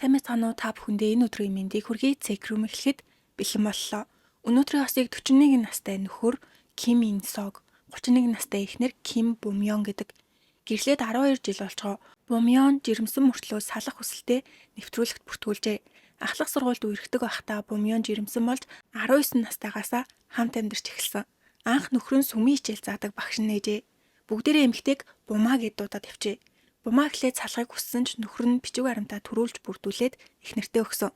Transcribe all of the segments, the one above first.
Сайн байцгаана уу, та бүхэндээ энэ өдрийн мэндийг хүргэе. Цэкрүм эхлэхэд бэлэн боллоо. Өнөөдрийн осыг 41 настай нөхөр Ким Ин Сог, 31 настай эхнэр Ким Бумён гэдэг. Гэрлээд 12 жил болцгоо. Бумён жирэмсэн мөртлөө салах хүсэлтэд нэвтрүүлэгт бүртгүүлжээ. Ахлах сургуульд үерхдэг байхдаа Бумён жирэмсэн болж 19 настайгаасаа хамт амьдарч эхэлсэн. Анх нөхөр нь сүмийн хичээл заадаг багш нь нээжээ. Бүгдээрээ эмэгтэйг Бумаа гэд дуудаад явжээ. Бумаа эхлээд салахыг хүссэн ч нөхөр нь бичиг баримтаа түрүүлж бүрдүүлээд эхнэртээ өгсөн.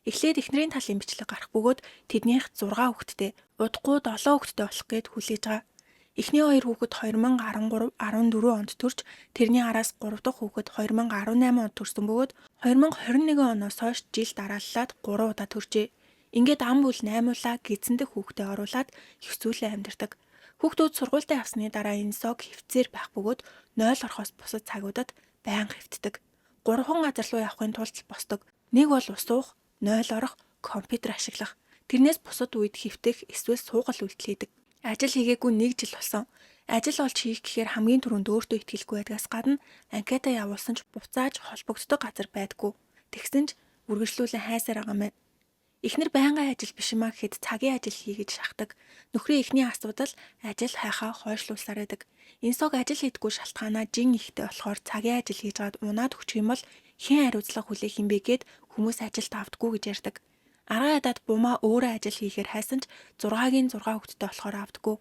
Эхлээд эхнэрийн талын бичлэг гарах бөгөөд тэднийх 6 хүүхэдтэй, удахгүй 7 хүүхэдтэй болох гээд хүлээж байгаа. Эхний хоёр хүүхэд 2013, 14 онд төрж, тэрний араас 3 дахь хүүхэд 2018 онд төрсөн бөгөөд 2021 оноос хойш жил дарааллаад 3 удаа төржээ. Ингээд ам бүл наймуулаа гидсэн дэх хүүхдээ оруулаад хэвцүүлэн амьдардаг. Хүүхдүүд сургуультай явсны дараа Инсог хэвцээр байх бөгөөд 0 орохоос бусад цагуудад байнга хэвтдэг. Гурван газар руу явахын тулд босдог. Нэг бол ус уух, 0 орох, компьютер ашиглах. Тэрнээс бусад үед хэвтэх эсвэл суугал үйлдэл хийдэг. Ажил хийгээгүй нэг жил болсон. Ажил олж хийх гэхээр хамгийн түрүүнд өөртөө итгэлгүй байдгаас гадна анкета явуулсан ч буцааж холбогддог газар байдаггүй. Тэгсэн ч үргэлжлүүлэн хайсаар байгаа юм байна. Эхнэр байнгын ажил биш юмаа гэхэд цагийн ажил хий гэж шахдаг. Нөхрийн эхний асуудал ажил хайхаа хойшлуулсаар байдаг. Инсог ажил хийдэггүй шалтгаанаа жин ихтэй болохоор цагийн ажил хийж байгаад унаад өгчих юм бол хэн хариуцлага хүлээх юм бэ гэд хүмүүс ажилд авдаггүй гэж ярьдаг. Арга ядаад бумаа өөрөө ажил хийхээр хайсан ч 6-гийн 6 хүүхэдтэй болохоор авдаггүй.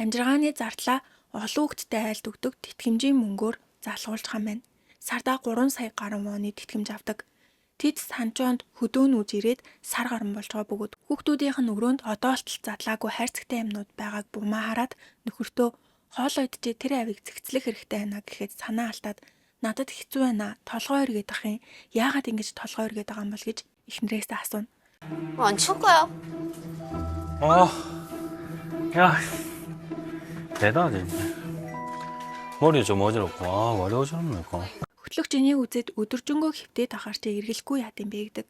Амжиргааны зардлаа олон хүүхэдтэй айлд өгдөг тэтгэмжийн мөнгөөр залгуулж хам байна. Сардаа 3 сая гаруй вонны тэтгэмж авдаг. Тэд Санжоонд хөдөө нүүж ирээд сар гарan болж байгаа бөгөөд хүүхдүүдийнх нь өрөөнд одоо болтол задлаагүй хайрцагтай юмнууд байгааг бумаа хараад нөхөртөө хоолоо идчихээ тэр авийг зэгцлэх хэрэгтэй байна гэхэд санаа алдаад надад хэцүү байна, толгой эргээд ах юм, яагаад ингэж толгой эргээд байгаа юм бол гэж эхнэрээсээ асууна. 안 치울 거야. 아, 야, 대단하지. 머리 좀 어지럽고, 아, 머리 어지럽네, 이거. Хөтлөгч энийг үзээд өдөржингөө хэвтээд ахаар чи эргэлгүй яад юм бэ гэдэг.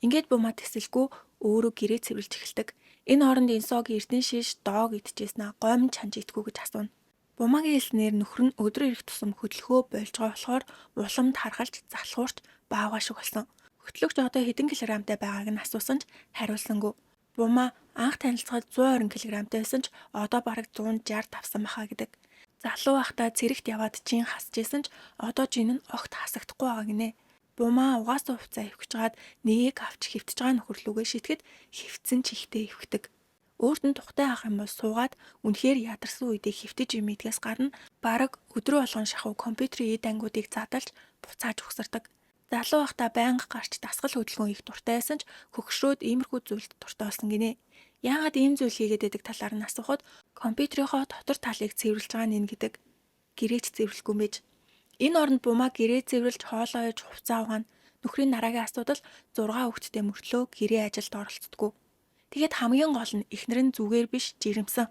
Ингээд бумаа тэсэлгүй өөрөө гэрээ цэвэрлж эхэлдэг. Энэ хооронд Инсог эрдэнэ шиш доог идчихсэн аа гомь чанж идэггүй гэж асууна. Бумаагийн хэлснээр нөхөр нь өдрө ирэх тусам хөдөлгөө болж байгаа болохоор уламд харгалж залхуурч баавгай шиг болсон. Хөтлөгч одоо хэдэн килограмтай байгааг нь асуусан ч хариулсангүй. Бумаа анх танилцахад 120 килограмтай байсан ч одоо бараг 160 тавсан баха гэдэг. Залуу байхдаа цэрэгт яваад жин хасж исэн ч одоо жин нь огт хасагдахгүй байгаа гинэ. Бумаа угаасаа хувцас эвхэж гаад нэгийг авч хэвтэж байгаа нөхөрлүүгээ шийтгэд хэвтсэн ч ихтэй эвхдэг. Өөрт нь тухтай авах юм бол суугаад үнэхээр ядарсан үедээ хэвтэж юм идгээс гадна бараг өдрөө болгон шахуу компьютерийн эд ангиудыг задалж буцааж угсардаг. Залуу байхдаа байнга гарч дасгал хөдөлгөөн хийх дуртай байсан ч хөгшрөөд иймэрхүү зүйлд дуртай болсон гинэ. Яагаад ийм зүйл хийгээд байдаг талаар нь асуухад компьютерийнхоо дотор талыг цэвэрлж байгаа нь энэ гэдэг. Гэрээч цэвэрлэхгүй мэж. Энэ оронд бумаа гэрээ цэвэрлж хоолоо ууж хувцас угаана. Нөхрийн дараагийн асуудал 6 хүүхэдтэй мөртлөө гэрээ ажилд оролцдоггүй. Тэгээд хамгийн гол нь эхнэр нь зүгээр биш жирэмсэн.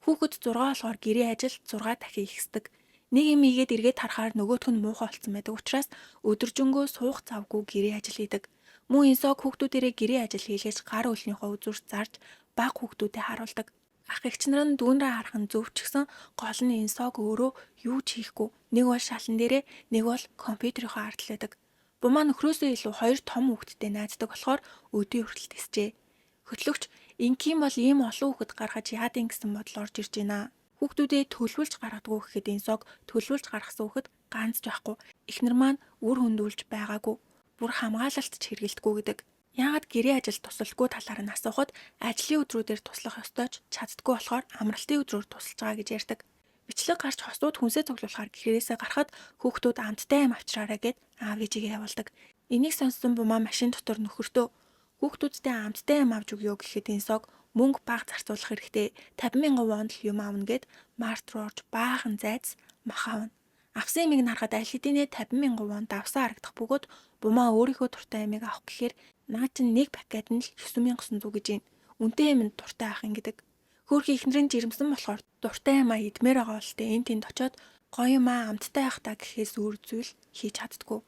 Хүүхэд 6 болохоор гэрээ ажил 6 дахин ихсдэг. Нэг юм ийгээд эргээд харахаар нөгөөх нь муухай болсон байдаг учраас өдөржингөө суух завгүй гэрээ ажил хийдэг. Мөн Инсог хүүхдүүдээрээ гэрээ ажил хийлгэж гар өлнийхөө үзүүрт зарж бага хүүхдүүдэд харуулдаг. Ах эгч нар нь дүүнрээ харах нь зөв ч гэсэн гол нь Инсог өөрөө юу ч хийхгүй. Нэг бол шалан дээрээ, нэг бол компьютерийнхоо ард л байдаг. Бумаа нөхрөөсөө илүү хоёр том хүүхэдтэй найздаг болохоор өдий хүртэл тэсжээ. Хөтлөгч ингийн бол ийм олон хүүхэд гаргаж яадын гэсэн бодол орж ирж байна. Хүүхдүүдээ төлөвлөж гаргадаггүй гэхэд Инсог төлөвлөж гаргасан хүүхэд ганц ч байхгүй. Эхнэр маань үр хөндүүлж байгаагүй. Бүр хамгаалалт ч хэрэглэдэггүй гэдэг. Яагаад гэрээ ажил тусалдаггүй талаар нь асуухад ажлын өдрүүдээр туслах ёстой ч чаддаггүй болохоор амралтын өдрөөр тусалж байгаа гэж ярьдаг. Бичлэг гарч хосууд хүнсээ цуглуулахаар гэрээсээ гарахад хүүхдүүд амттай юм авчраарай гэд аав ээжигээ явуулдаг. Энийг сонссон бумаа машин дотор нөхөртөө хүүхдүүдтэй амттай юм авч өгөө гэхэд Инсог мөнгө бага зарцуулах хэрэгтэй, 50 мянган вонд л юм авна гэд март руу орж баахан зайц мах авна. Авсан юмыг нь харахад аль хэдийнэ 50 мянган вон давсан харагдах бөгөөд бумаа өөрийнхөө дуртай юмыг авах гэхээр наа чинь нэг пакет нь л 9900 гэж юм. Үнэтэй юмд дуртай авах юм гэдэг. Хөөрхий эхнэр нь жирэмсэн болохоор дуртай юмаа идмээр байгаа болтой энэ тэнд очиод гоё юмаа амттай явах та гэхээс өөр зүйл хийж чаддаггүй.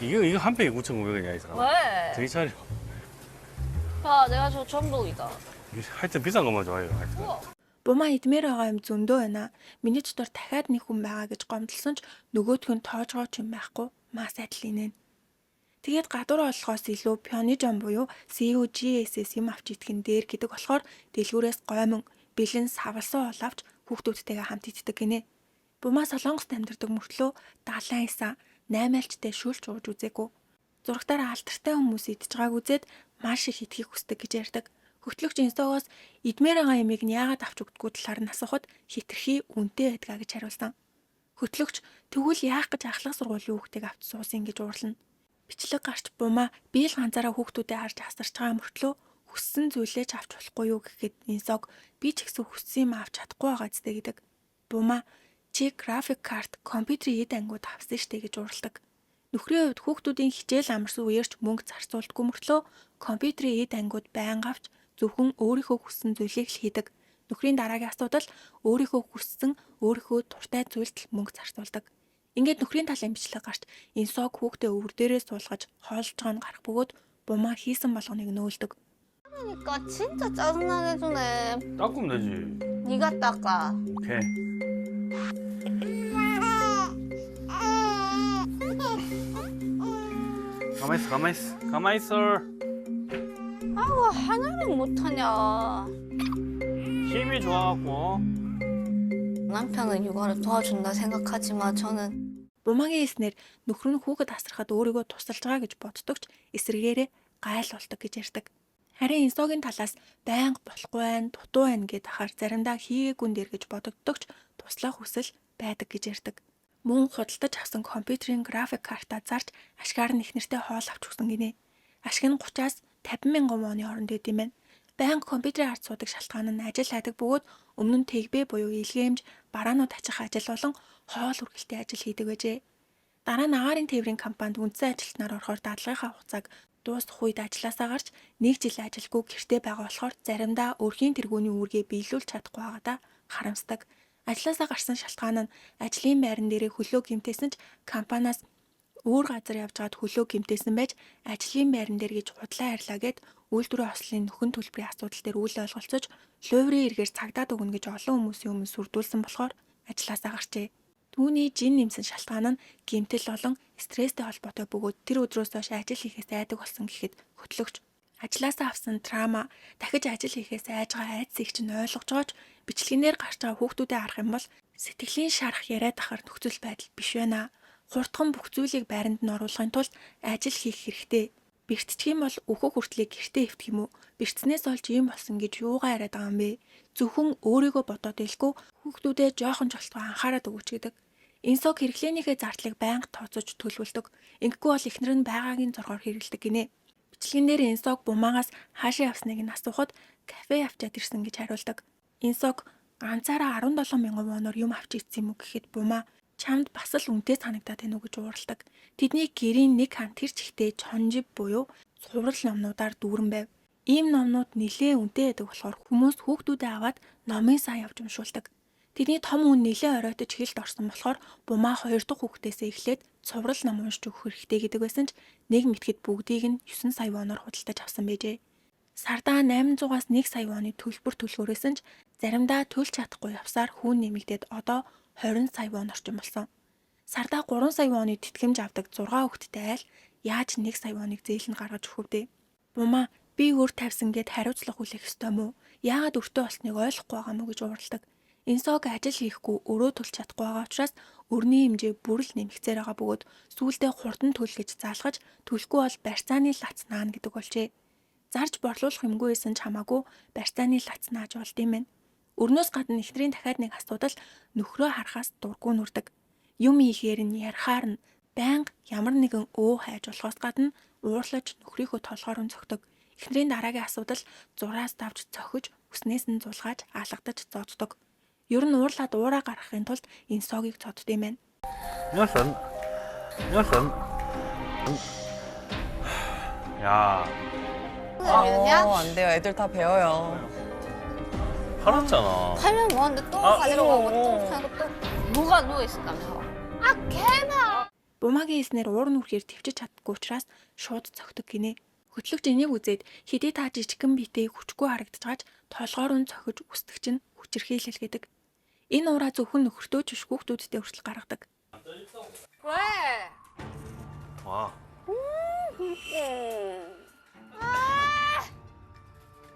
이거 한 팩에 9,900원이야, 이 사람. 왜? 되게 차려. 봐, 내가 저 전복이다. 하여튼 비싼 것만 좋아해요, 하여튼. 우와. Бумаа идмээр байгаа юм зөндөө байна. Миний дотор дахиад нэг хүн байгаа гэж гомдолсон ч нөгөөх нь тоожгоо ч юм байхгүй. Мас адил инээн. Тэгээд гадуур олохоос илүү пёнижон буюу CUGS-с юм авч идэх нь дээр гэдэг болохоор дэлгүүрээс гоймон, бэлэн савлсан хоол авч хүүхдүүдтэйгээ хамт иддэг гинэ. Бумаа Солонгост амьдардаг мөртлөө далайн исан наймаалчтай шүлж ууж үзээгүй. Зурагтаар алдартай хүмүүс идэж байгааг үзээд маш их идэхийг хүсдэг гэж ярьдаг. Хөтлөгч Инсогоос идмээр байгаа юмыг нь яагаад авч өгдөггүй талаар нь асуухад хэтэрхий үнэтэй байдгаа гэж хариулсан. Хөтлөгч тэгвэл яах гэж ахлах сургуулийн хүүхдийг авч суусан гэж уурлана. Бичлэг гарч Бумаа би л ганцаараа хүүхдүүдэд харж асарч байгаа мөртлөө хүссэн зүйлээ ч авч болохгүй юу гэхэд Инсог би ч гэсэн хүссэн юм авч чадахгүй байгаа зү гэдэг. Бумаа чи график карт, компьютерийн эд ангиуд авсан штэ гэж уурладаг. Нөхрийн хувьд хүүхдүүдийн хичээл амарсан үеэр ч мөнгө зарцуулдаггүй мөртлөө компьютерийн эд ангиуд байнга авч зөвхөн өөрийнхөө хүссэн зүйлийг л хийдэг. Нөхрийн дараагийн асуудал өөрийнхөө хүссэн, өөрийнхөө дуртай зүйлд л мөнгө зарцуулдаг. Ингээд нөхрийн талын бичлэг гарч Инсог хүүхдээ өвөр дээрээ суулгаж хоолж байгаа нь гарах бөгөөд Бумаа хийсэн болгоныг нөөлдөг. 그러니까 진짜 짜증나게 해주네. 닦으면 되지. 네가 닦아. 오케이. 가만 있어, 가만 있어, 가만 있어. 아우 하나를 못하냐. 힘이 좋아갖고. 남편은 육아를 도와준다 생각하지만 저는 Бумаагийн хэлснээр нөхөр нь хүүхэд асрахад өөрийгөө тусалж байгаа гэж боддог ч эсрэгээрээ гайл болдог гэж ярьдаг. Харин Инсогийн талаас байнга болохгүй байна, дутуу байна гэд ахаар заримдаа хийгээгүн дээр гэж бодогддог ч туслах хүсэл байдаг гэж ярьдаг. Мөн худалдаж авсан компьютерийн график картаа зарж ашгаар нь эхнэртэй хоол авч өгсөн гинэ. Ашиг нь 30-аас 50 мянган воны хооронд байд юм байна. Байнга компьютерийн ард суудаг шалтгаан нь ажил хайдаг бөгөөд өмнө нь тэгбэ буюу илгээмж, бараанууд ачих ажил болон хоол хүргэлтийн ажил хийдэг байжээ. Дараа нь агаарын тээврийн компанид үндсэн ажилтнаар орохоор дадлагынхаа хугацааг дуусах үед ажлаасаа гарч нэг жил ажилгүй гэртээ байгаа болохоор заримдаа өрхийн тэргүүний үүргээ биелүүлж чадахгүй байгаадаа харамсдаг. Ажлаасаа гарсан шалтгаан нь ажлын байран дээрээ хөлөө гэмтээсэн ч компаниас өөр газар явж байгаад хөлөө гэмтээсэн байж ажлын байран дээр гэж худлаа ярьлаа гэд үйлдвэрийн ослын нөхөн төлбөрийн асуудал дээр үл ойлголцож луйврын эргээр цагдаад өгнө гэж олон хүмүүсийн өмнө сүрдүүлсэн болохоор ажлаасаа гарчээ. Түүний жин нэмсэн шалтгаан нь гэмтэл болон стресстэй холбоотой бөгөөд тэр өдрөөс хойш ажил хийхээс айдаг болсон гэхэд хөтлөгч ажлаасаа авсан трама дахиж ажил хийхээс айж байгаа айдсыг чинь ойлгож байгаа ч бичлэгнээр гарч байгаа хүүхдүүдэд харах юм бол сэтгэлийн шарах яриад ахаар нөхцөл байдал биш байна. Хурдхан бүх зүйлийг байранд нь оруулахын тулд ажил хийх хэрэгтэй. Бэртчих юм бол өөхөх хүртлээ гэртээ хэвтэх юм уу? Бэртснээс олж ийм болсон гэж юугаа яриад байгаа юм бэ? Зөвхөн өөрийгөө бодоод илгүй хүүхдүүдэд жоохон ч болтгоо анхаарал өгөөч гэдэг. Инсог хэрэглээнийхээ зардлыг байнга тооцож төлөвлөдөг. Ингэхгүй бол эхнэр нь байгаагийн зоргоор хэрэглэдэг гинэ. Бичлэгэн дээр Инсог Бумаагаас хаашаа явсныг нь асуухад кафе авчаад ирсэн гэж хариулдаг. Инсог ганцаараа 17 мянган воноор юм авч ирсэн юм уу гэхэд Бумаа чамд бас л үнэтэй санагдаад байна уу гэж уурладаг. Тэдний гэрийн нэг хан тэр чигтээ чонжив буюу цуврал номнуудаар дүүрэн байв. Ийм номнууд нэлээд үнэтэй байдаг болохоор хүмүүс хүүхдүүдээ аваад номын сан явж уншуулдаг. Тэдний том хүн нэлээд оройтож хилд орсон болохоор Бумаа хоёр дахь хүүхдээсээ эхлээд цуврал ном уншиж өгөх хэрэгтэй гэдэг байсан ч нэг мэтгэд бүгдийг нь 9 сая воноор худалдаж авсан байжээ. Сардаа 800-аас 1 сая воны төлбөр төлөхөөрөөсөн ч заримдаа төлж чадахгүй явсаар хүн нэмэгдээд одоо 20 сая вон орчим болсон. Сардаа 3 сая воны тэтгэмж авдаг 6 хүүхэдтэй айл яаж 1 сая воныг зээл нь гаргаж өгөх вэ? Бумаа би өөр тавьсан гэд хариуцлага хүлээх ёстой мүү? Яагаад өртөө болсныг ойлгохгүй байгаа мó гэж уурладаг. Инсог ажил хийхгүй өрөө төлж чадахгүй байгаа учраас өрний хэмжээ бүр л нэмэгцээр байгаа бөгөөд сүүлдээ хурдан төл гэж заалгаж төлөхгүй бол барьцааны лац наана гэдэг болжээ. Зарж борлуулах юмгүй байсан ч хамаагүй барьцааны лац нааж болд юм байна. Өрнөөс гадна эхнэрийн дахиад нэг асуудал нөхрөө харахаас дургүй нүрдэг. Юм хийхээр нь ярихаар нь байнга ямар нэгэн өө хайж болохоос гадна уурлаж нөхрийнхөө толгоор нь цогтөг. Эхнэрийн дараагийн асуудал зураас давж цохиж үснээс нь зулгааж алгадаж зоддог. Ер нь уурлаад уураа гаргахын тулд энэ согийг цодд юм байна. 녀석, 녀석. 야, 그냥 안 돼요. 애들 다 배워요. 팔았잖아. 팔면 뭐하는데 또 아, 가지러 가고 또 어. 팔고 또 누가 누워 있었다면서? 아 개나. Бумаагийн хэлснээр уур нь үрэхээр төвчж чаддаггүй учраас шууд цогтөг гинэ. Хөтлөгч энийг үзээд хэдий та жижигхэн биетэй хүчгүй харагдаж гаж толгоор нь цохиж үсдэг чинь хүчирхийлэл гэдэг. Энэ уураа зөвхөн нөхөртөө ч биш хүүхдүүдтэй хүртэл гаргадаг. 왜? 와,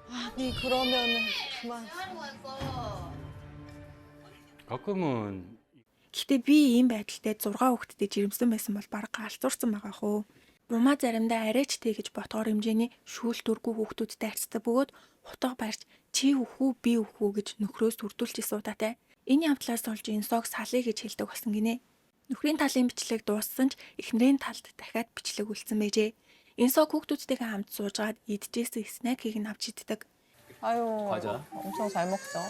아니 그러면은 그만. 가끔은 Гэхдээ би ийм байдалтай 6 хүүхэдтэй жирэмсэн байсан бол бараг галзуурсан байгаа хөө. Бумаа заримдаа арайч тэ гэж ботгоор хэмжээний шүүлтүргүй хүүхдүүдтэй харьцдаг бөгөөд утга барьж чи үхүү би үхүү гэж нөхрөөс үрдүүлж исэн удаатай. Энэ явдлаас олж Инсог салъя гэж хэлдэг болсон гинэ. Нөхрийн талын бичлэг дууссан ч эхнэрийн талд дахиад бичлэг үлдсэн байжээ. Инсог хүүхдүүдтэйгээ хамт суужгаад идчихсэн снэкийг нь авч иддэг. 아유 과자. 엄청 잘 먹죠.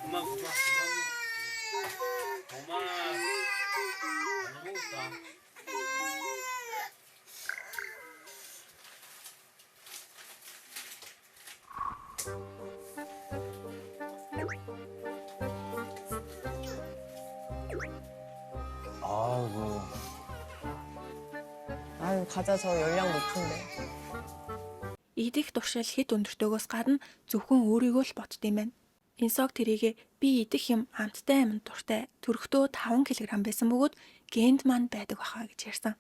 엄마 엄마 엄마 엄마 먹었다. 아이고. 아유 과자 저 열량 높은데. Идэх туршил хэд өндөртөөгөөс гадна зөвхөн өөрийгөө л бодд юм байна. Инсог тэрийгэ би идэх юм амттай юмд дуртай. Төрөхдөө 5 кг байсан бөгөөд генд маань байдаг баха гэж ярьсан.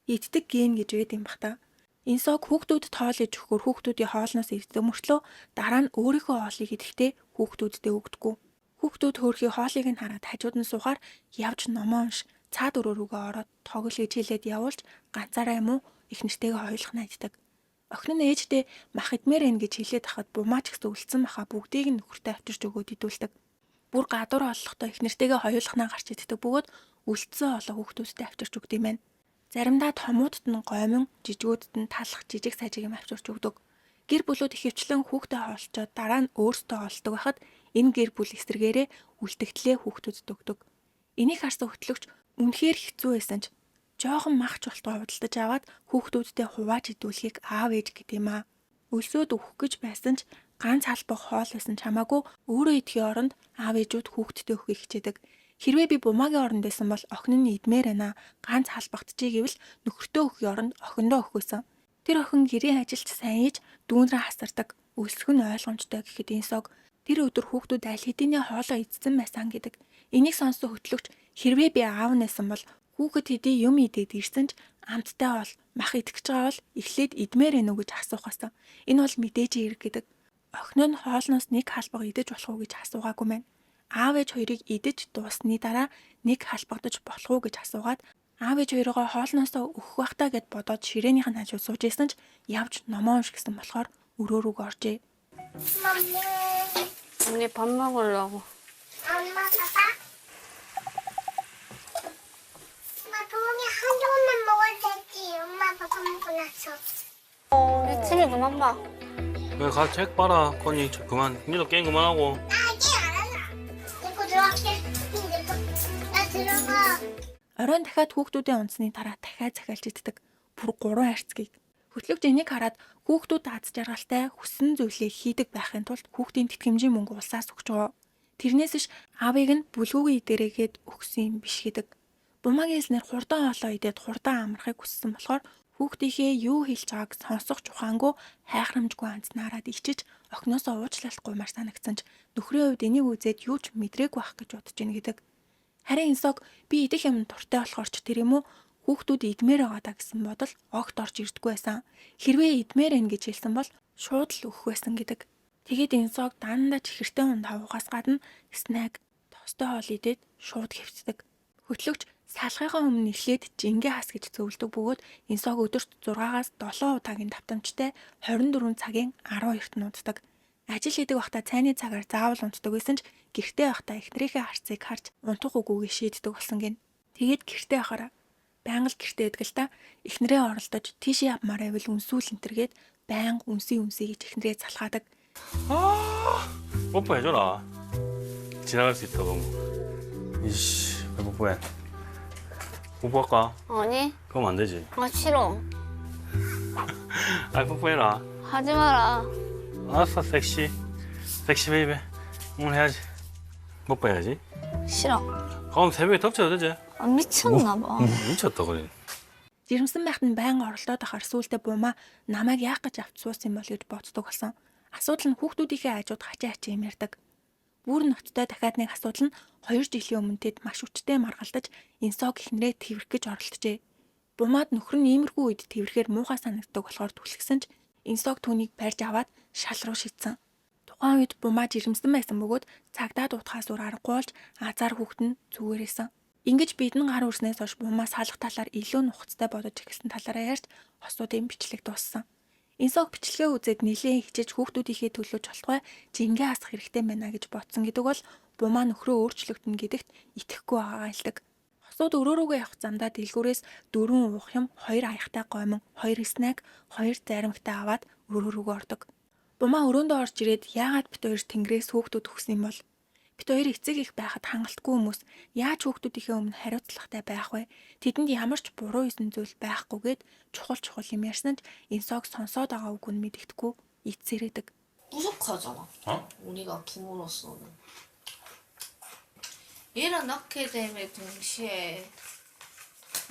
Иддэг ген гэж байд юм бах та. Инсог хүүхдүүдэд хоол иж өгөхөөр хүүхдүүдийн хоолноос иддэг мөртлөө дараа нь өөрийнхөө хоолыг идэхдээ хүүхдүүддээ өгдөггүй. Хүүхдүүд хөөрхий хоолыг нь хараад хажууд нь суухаар явж номоо унш, цаад өрөө рүүгээ ороод тоглол гэж хэлээд явуулж ганцаараа юм уу их нэртэйгээ хоёулах нь иддэг. Охин нь ээждээ мах идмээр байна гэж хэлээд хахад бумаа ч гэсэн үлдсэн маха бүгдийг нь нөхөртөө авчирч өгөөд идүүлдэг. Бүр гадуур оллохдоо их нэртэйгээ хоёулахнаа гарч иддэг бөгөөд үлдсэн хоолоо хүүхдүүдтэй авчирч өгд юм байна. Заримдаа томуудад нь гомон, жижигүүдэд нь талах жижиг сажиг юм авчирч өгдөг. Гэр бүлүүд ихэвчлэн хүүхдээ хооллочоод дараа нь өөрсдөө хооллодог байхад энэ гэр бүл эсрэгээрээ үлдэгдлээ хүүхдүүдэд өгдөг. Энийг харсан хөтлөгч үнэхээр хэцүү байсан ч жоохон мах ч болтгой худалдаж аваад хүүхдүүдтэй хувааж идүүлэхийг аав ээж гэдэг юм аа. Өлсөөд өгөх гэж байсан ч ганц халбах хоол байсан ч хамаагүй өөрөө идэхийн оронд аав ээжүүд хүүхдтэй өгөхийг хичээдэг. Хэрвээ би бумаагийн оронд байсан бол охин нь идмээр байна. Ганц халбагдчихъя гэвэл нөхөртөө өгөхийн оронд охиндоо өгөх байсан. Тэр охин гэрийн ажилч сайн ээж дүүнрээ хасардаг. Өлсөх нь ойлгомжтой гэхэд Инсог тэр өдөр хүүхдүүд аль хэдийнэ хоолоо идсэн байсан гэдэг. Энийг сонссон хөтлөгч хэрвээ би аав нь байсан бол хүүхэд хэдий юм идээд ирсэн ч амттай бол мах идэх гэж байгаа бол эхлээд идмээр байна уу гэж асуух байсан. Энэ бол мэдээж хэрэг гэдэг. Охин нь хоолноос нэг халбага идэж болох уу гэж асуугаагүй мэн. Аав ээж хоёрыг идэж дууссаны дараа нэг халбагдаж болох уу гэж асуугаад аав ээж хоёроо хоолноосоо өгөх байх таа гэд бодоод ширээнийх нь хажууд сууж исэн ч явж номоо унш гэсэн болохоор өрөө рүүг оржээ. 언니 밥 먹으려고. 엄마 봐봐. 엄마 동이 한 조금만 먹어도 되지. 엄마 밥 먹고 나서. 우리 TV 그만 봐. 그래 가서 책 봐라. 건이 저 그만. 니도 게임 그만하고. 나 이제 알아. 이거 들어갈게. 이거 나 들어가. Оройн дахиад хүүхдүүдийн унтсны дараа дахиад захиалж иддэг. Бүр 3 хайрцгийг. Хөтлөгч энийг хараад хүүхдүүд аз жаргалтай хүссэн зүйлээ хийдэг байхын тулд хүүхдийн тэтгэмжийн мөнгө улсаас өгч байгаа. Тэрнээс ш аавыг нь бүлгүүгийн идэрээгээд өгсөн юм биш гэдэг. Бумаагийн хэлснээр хурдан хоолоо идээд хурдан амрахыг хүссэн болохоор хүүхдийнхээ юу хэлж байгааг сонсох ч ухаангүй хайхрамжгүй анцнаараад ичиж охиноосоо уучлалт гуймаар санагдсан ч нөхрийн хувьд энийг үзээд юу ч мэдрээгүй байх гэж бодож ийн гэдэг. Харин Инсог би идэх юм дуртай болохоор ч тэр юм уу хүүхдүүд идмээр байгаа даа гэсэн бодол огт орж ирдэггүй байсан. Хэрвээ идмээр байна гэж хэлсэн бол шууд л өгөх байсан гэдэг. Тэгээд Инсог дандаа чихэртэй унд авахаас гадна снэк, тостой хоол идээд шууд хэвтдэг. Хөтлөгч салахынхаа өмнө эхлээд жингээ хас гэж зөвлөдөг бөгөөд Инсог өдөрт 6-аас 7 удаагийн давтамжтай 24 цагийн 12-т нь унтдаг. Ажил хийдэг байхдаа цайны цагаар заавал унтдаг байсан ч гэртээ байхдаа эхнэрийнхээ харцыг харж унтах үгүйг шийддэг болсон гин. Тэгээд гэртээ байхаараа байнга л гэртээ байдаг л та эхнэрээ оролдож тийшээ явмаар байвал үнсүүл энтергээд байнга үнсий үнсий гэж эхнэрээ залхаадаг. 뽀뽀해줘라. 지나갈 수 있다고. 이씨, 왜 뽀뽀해? 뽀뽀할까? 아니, 그러면 안 되지. 아 싫어. 아, 뽀뽀해라. 하지 마라. 알았어, 섹시. 섹시 baby. 오늘 해야지. 뽀뽀해야지. 싫어. 그럼 새벽에 덮쳐도 되지? 아, 미쳤나 봐. 미쳤다, 그래. Жирэмсэн байхад нь байнга оролдоод ахаар сүүлдээ бумаа намайг яах гэж авч суусан юм бол гэж боддог болсон. Асуудал нь хүүхдүүдийнхээ хажууд хачаа хачаа юм ярьдаг. Бүр ноцтой дахиад нэг асуудал нь 2 жилийн өмнө тэд маш хүчтэй маргалдаж Инсог эхнэрээ тэрвэрх гэж оролджээ. Бумаад нөхөр нь иймэрхүү үед тэврэхээр муухай санагддаг болохоор түлхсэн ч Инсог түүнийг барьж аваад шал руу шидсэн. Тухайн үед Бумаа жирэмсэн байсан бөгөөд цагдаа дуудахаас өөр аргагүй болж азар хүүхэд нь зүгээр исэн. Ингэж бидэн гар үрснээс хойш Бумаа салах талаар илүү нухацтай бодож эхэлсэн талаараа ярьж хосуудын бичлэг дууссан. Инсог бичлэгээ үзээд нэлээн хичээж хүүхдүүдийнхээ төлөө чолтугай жингээ асах хэрэгтэй байна гэж бодсон гэдэг бол Бумаа нөхрөө өөрчлөгдөнө гэдэгт итгэхгүй байгаагаа хэлдэг. Хосууд өрөөрөөгөө явах замдаа дэлгүүрээс 4 уух юм, 2 аяхтай гомон, 2 снэк, 2 заримгтай аваад өрөөрөөгөө ордог. Бумаа өрөөндөө орж ирээд яагаад бит хоёр тэнгэрээс хүүхдүүд өгсөн юм бол? Бит хоёр эцэг их байхад хангалтгүй хүмүүс яаж хүүхдүүдийнхээ өмнө хариуцлагатай байх вэ? Тэдэнд ямар ч буруу хийсэн зүйл байхгүйгээд чухал чухал юм ярьсан ч Инсог сонсоод байгаа үг нь мэдэгдэхгүй ицсэрэдэг. 부족하잖아. 어? 우리가 부모로서는. 얘를 낳게 됨에 동시에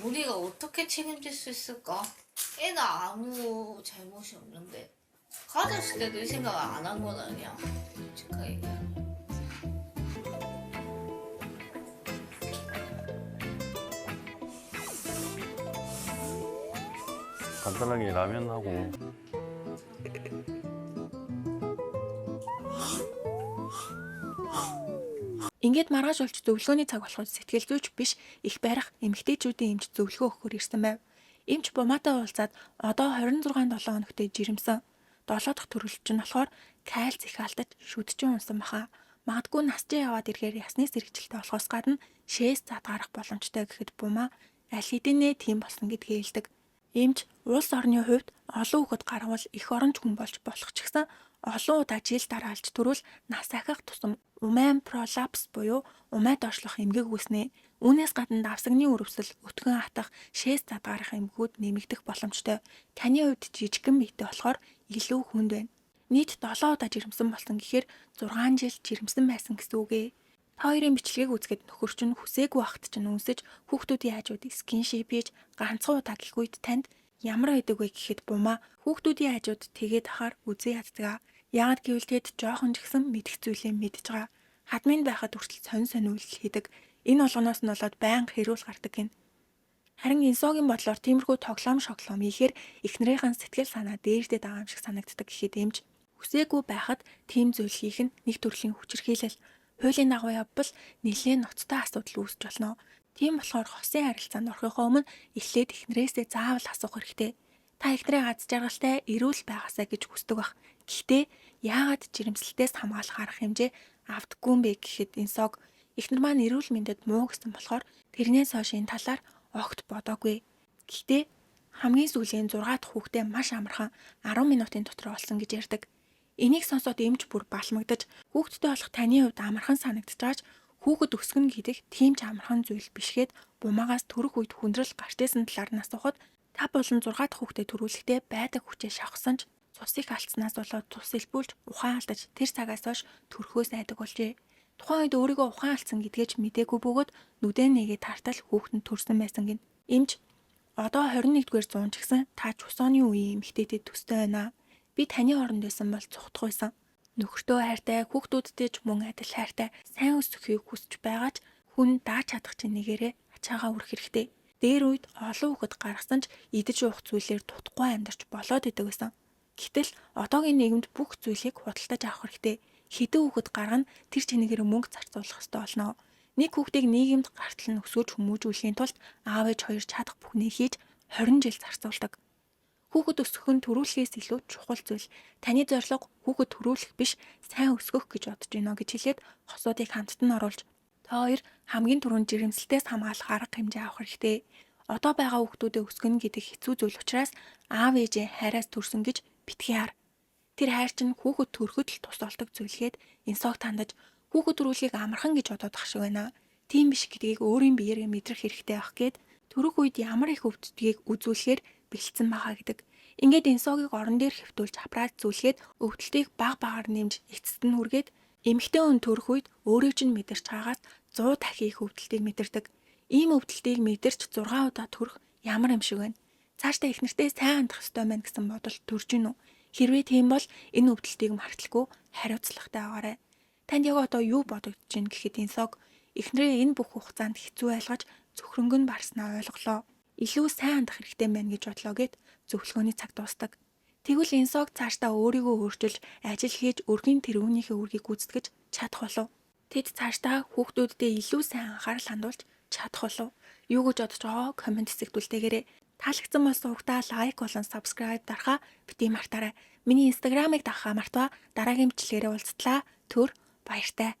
우리가 어떻게 책임질 수 있을까? 애는 아무 잘못이 없는데 가졌을 때도 이 생각을 안 한 건 아니야. 솔직하게 얘기하면. 간단하게 라면하고 Ингээд маргааш болж зөвлөгөөний цаг болоход сэтгэл зүйч биш их барих эмэгтэйчүүдийн эмч зөвлөгөө өгөхөөр ирсэн байв. Эмч Бумаатай уулзаад одоо 26 7 хоногтой жирэмсэн. 7 дахь төрөлч нь болохоор кальц их алдаж шүдчин унсан баха. Магадгүй насжаа яваад ирэхээр ясны сэргэжилтэй болохоос гадна шээс зад гарах боломжтой гэхэд Бумаа аль хэдийнэ тийм болсон гэдгээ хэлдэг. Эмч улс орны хувьд олон хүүхэд гаргавал эх оронч хүн болж болох ч гэсэн олон удаа жил дараалж төрвөл нас ахих тусам умайн пролапс буюу умай доошлох эмгэг үүснэ. Үүнээс гадна давсагны үрэвсэл, өтгөн атах, шээс зад гарах эмгэгүүд нэмэгдэх боломжтой. Таны хувьд жижигхэн биетэй болохоор илүү хүнд байна. Нийт 7 удаа жирэмсэн болсон гэхээр 6 жил жирэмсэн байсан гэсэн үг ээ. Та хоёрын бичлэгийг үзэхэд нөхөр чинь хүсээгүй байхад чинь үнсэж хүүхдүүдийн хажууд skinship хийж ганцхан удаа гэх үед танд ямар байдаг вэ гэхэд Бумаа хүүхдүүдийн хажууд тэгээд ахаар үзээ яддаг. Яагаад гэвэл тэд жоохон ч гэсэн мэдэх зүйлээ мэдж байгаа. Хадмын байхад хүртэл сонь сонь үйлдэл хийдэг. Энэ болгоноос нь болоод байнга хэрүүл гардаг гин. Харин Инсогийн бодлоор тиймэрхүү тоглоом шоглоом хийхээр эхнэрийнхэн сэтгэл санаа дээрдээд байгаа юм шиг санагддаг гэхэд эмч хүсээгүй байхад тийм зүйл хийх нь нэг төрлийн хүчирхийлэл. Хуулийн дагуу явбал нэлээд ноцтой асуудал үүсч болно. Тийм болохоор хосын харилцаанд орохынхоо өмнө эхлээд эхнэрээсээ заавал асуух хэрэгтэй. Та эхнэрээ аз жаргалтай эрүүл байгаасай гэж хүсдэг бах. Гэхдээ яагаад жирэмслэлтээс хамгаалах арга хэмжээ авдаггүй юм бэ гэхэд Инсог эхнэр маань эрүүл мэндэд муу гэсэн болохоор тэрнээс хойш энэ талаар огт бодоогүй. Гэхдээ хамгийн сүүлийн 6 дахь хүүхдээ маш амархан 10 минутын дотор олсон гэж ярьдаг. Энийг сонсоод эмч бүр балмагдаж хүүхэдтэй болох таны хувьд амархан санагдаж байгаа ч хүүхэд өсгөнө гэдэг тийм ч амархан зүйл биш гээд Бумаагаас төрөх үед хүндрэл гарч исэн талаар нь асуухад 5 болон 6 дахь хүүхдээ төрүүлэхдээ байдаг хүчээ шавхсан ч цус их алдснаас болоод цус элбүүлж ухаан алдаж тэр цагаас хойш төрхөөс айдаг болжээ. Тухайн үед өөрийгөө ухаан алдсан гэдгээ ч мдээгүй бөгөөд нүдэн нэгээ тартал хүүхэд нь төрсөн байсан гин. Эмч одоо 21-р зуун ч гэсэн та Чусооны үеийн эмэгтэйдэд төстэй байна. Би таны оронд байсан бол цухтах байсан. Нөхөртөө хайртай, хүүхдүүдтэй ч мөн адил хайртай, сайн өсөхийг хүсэж байгаа ч хүн дааж чадах чинь нэгээрээ ачаагаа үрэх хэрэгтэй. Дээр үед олон хүүхэд гаргасан ч идэж уух зүйлээр дутхгүй амьдарч болоод идэг байсан. Гэтэл одоогийн нийгэмд бүх зүйлийг худалдаж авах хэрэгтэй. Хэдэн хүүхэд гаргана тэр чинээгээр мөнгө зарцуулах ёстой болно. Нэг хүүхдийг нийгэмд гартал нь өсгөж хүмүүжүүлэхийн тулд аав ээж хоёр чадах бүхнээ хийж 20 жил зарцуулдаг. Хүүхэд өсгөх нь төрүүлэхээс илүү чухал зүйл. Таны зорилго хүүхэд төрүүлэх биш, сайн өсгөх гэж бодож байна гэж хэлээд хосуудыг хамтд нь оруулж та хоёр хамгийн түрүүнд жирэмслэлтээс хамгаалах арга хэмжээ авах хэрэгтэй. Одоо байгаа хүүхдүүдэд өсгөнө гэдэг хэцүү зүйл учраас аав ээжээ хайраас төрсөн гэж битгий хар. Тэр хайр чинь хүүхэд төрөхөд л тус болдог зүйлгээд Инсог тандаж хүүхэд төрүүлэхийг амархан гэж бодоод ах шиг байна. Тийм биш гэдгийг өөрийн биеэрээ мэдрэх хэрэгтэй байх гээд төрөх үед ямар их өвддгийг үзүүлэхээр бэлдсэн байгаа гэдэг. Ингээд Инсогийг орон дээр хэвтүүлж аппарат зүйлгээд өвдөлтийг баг багаар нэмж эцэст нь хүргээд эмэгтэй хүн төрөх үед өөрийг чинь мэдэрч байгаас 100 дахин их өвдөлтийг мэдэрдэг. Ийм өвдөлтийг мэдэрч 6 удаа төрөх ямар юм шиг байна. Цаашдаа их нэртэй сайн хандах ёстой байна гэсэн бодол төрж гин үү? Хэрвээ тийм бол энэ өвдөлтийг марталгүй хариуцлагатай байгаарай. Танд яг одоо юу бодогдож байна гэхэд Инсог эхнэрээ энэ бүх хугацаанд хэцүү айлгаж цөхрөнгөн барснаа ойлголоо. илүү сайн хандах хэрэгтэй байна гэж бодлоо гэд зөвлөгөөний цаг дуустдаг. Тэгвэл Инсог цаашдаа өөрийгөө өөрчилж, ажил хийж өрхийн тэргүүнийхээ үүргийг гүйцэтгэж чадах болов. Тэд цаашдаа хүүхдүүддээ илүү сайн анхаарал хандуулж чадах болов. Юу гэж бодож байгаа коммент хэсэгт үлдээгээрэй. Таалагдсан бол сувагтаа like болон subscribe дарахаа бити мартаарай. Миний Instagram-ыг дагахаа мартваа. Дараагийн бичлэгээрээ уулзтлаа. Түр баяртай.